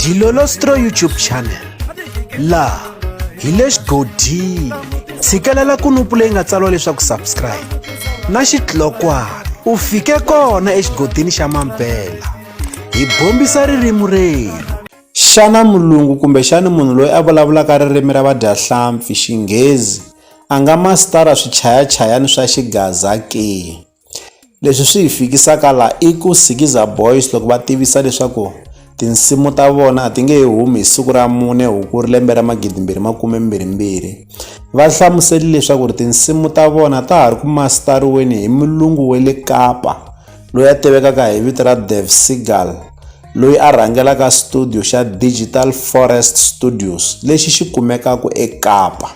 Dilolostro YouTube channel laha hi le xigodini tshikelela kunupu leyi nga tsariwa leswaku subscribe na xitlokwana u fike kona exigodini xa mampela hi bombisa ririmi rerhu. Xana mulungu kumbexana munhu loyi a vulavulaka ririmi ra vadyahlampfi, Xinghezi, a nga masitara swichayachayani swa xigaza ke? Leswi swi hi fikisaka la i ku Sikiza Boys loko va tivisa leswaku tinsimu ta vona a ti nge he humi hi siku ra 4 Hukuri lembe ra 2022, va hlamuserile leswaku ri tinsimu ta vona ta ha ri ku masitariweni hi mulungu wa le Kapa loyi a tivekaka hi vito ra Dev Segal loyi a rhangelaka studio xa Digital Forest Studios lexi xi kumekaka eKapa.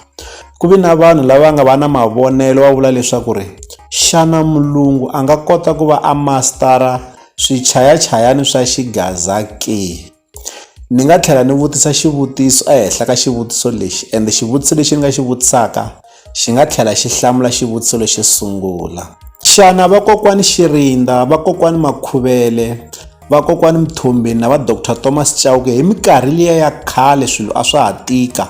Ku vi na vanhu lava nga va na mavonelo va vula leswaku ri xana mulungu a nga kota ku va a mastara swichayachayani swa xigaza ke? Ni nga tlhela ni vutisa xivutiso ehenhla ka xivutiso lexi ende xivutiso lexi ni nga xi vutisaka xi nga tlhela xi hlamula xivutiso lexo sungula. Xana vakokwani Xirinda, vakokwani Makhuvele, vakokwani Mthombeni na va Doctor Thomas Chauke hi minkarhi liya ya khale swilo a swa ha tika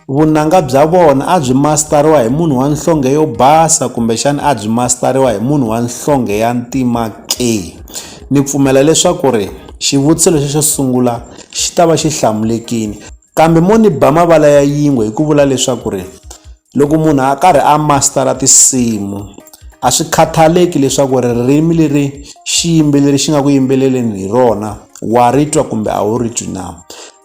Vunanga bya vona a byi mastariwa hi munhu wa nhlonge yo basa kumbexana a byi mastariwa hi munhu wa nhlonge ya ntima ke? Ni pfumela leswaku ri xivutiso lexi xo sungula xi ta va xi hlamulekile. Kambe mo ni ba mavala ya yingwe hi ku vula leswaku ri loko munhu a karhi a mastara tinsimu a swi khathaleki leswaku ririmi leri xiyimbeleri xi nga ku yimbeleleni hi rona wa ri twa kumbe a wu ri twi na.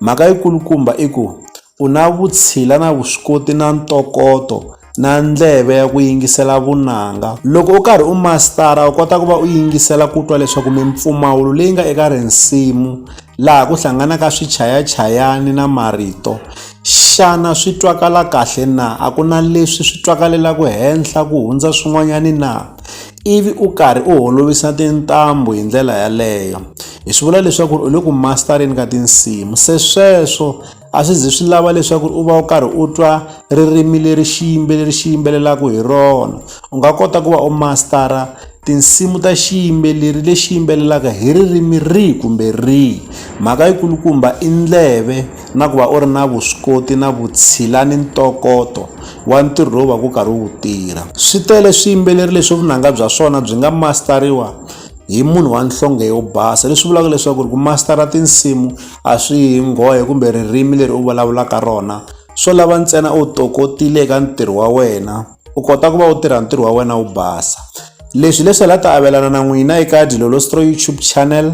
Mhaka yikulukumba i ku U na vutshila na vuswikoti na ntokoto na ndleve ya ku yingisela vunanga. Loko u karhi u masitara u kota ku va u yingisela ku twa leswaku mimpfumawulo leyi nga eka risimu laha ku hlanganaka swichayachayani na marito xana swi twakala kahle na, a ku na leswi swi twakalelaka henhla ku hundza swin'wanyani na, ivi u karhi u holovisa tintambu hi ndlela yaleyo. Hi swi vula leswaku u le ku mastareni ka tinsimu. Se sweswo A swi zi swi lava leswaku u va u karhi u twa ririmi leri xiyimbeleri xi yimbelelaka hi rona. U nga kota ku va u mastara tinsimu ta xiyimbeleri lexi yimbelelaka hi ririmi rihi kumbe rihi. Mhaka yikulukumba i ndleve na ku va u ri na vuswikoti na vutshila ni ntokoto wa ntirho lowu va ku karhi u wu tirha. Swi tele swiyimbeleri leswi vunanga bya swona byi nga mastariwa hi munhu wa nhlonge yo basa leswi vulaka leswaku ri ku mastara tinsimu a swi yi hi nghohe kumbe ririmi leri u vulavulaka rona swo lava ntsena u tokotile eka ntirho wa wena u kota ku va u tirha ntirho wa wena wu basa leswi leswi la ta avelana na n'wina eka Dilolostro YouTube channel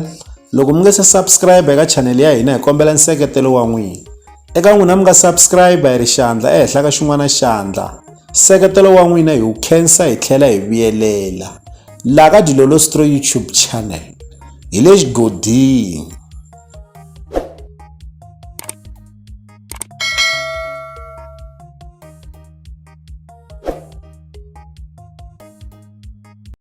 loko mi nga se subscribe eka channel ya hina hi kombela nseketelo wa n'wina eka n'wina mi nga subscribe hi ri xandla ehenhla ka xin'wana xandla nseketelo wa n'wina hi wu khensa hi tlhela hi vuyelela laha ka Dilolostro YouTube channel hi le xigodini.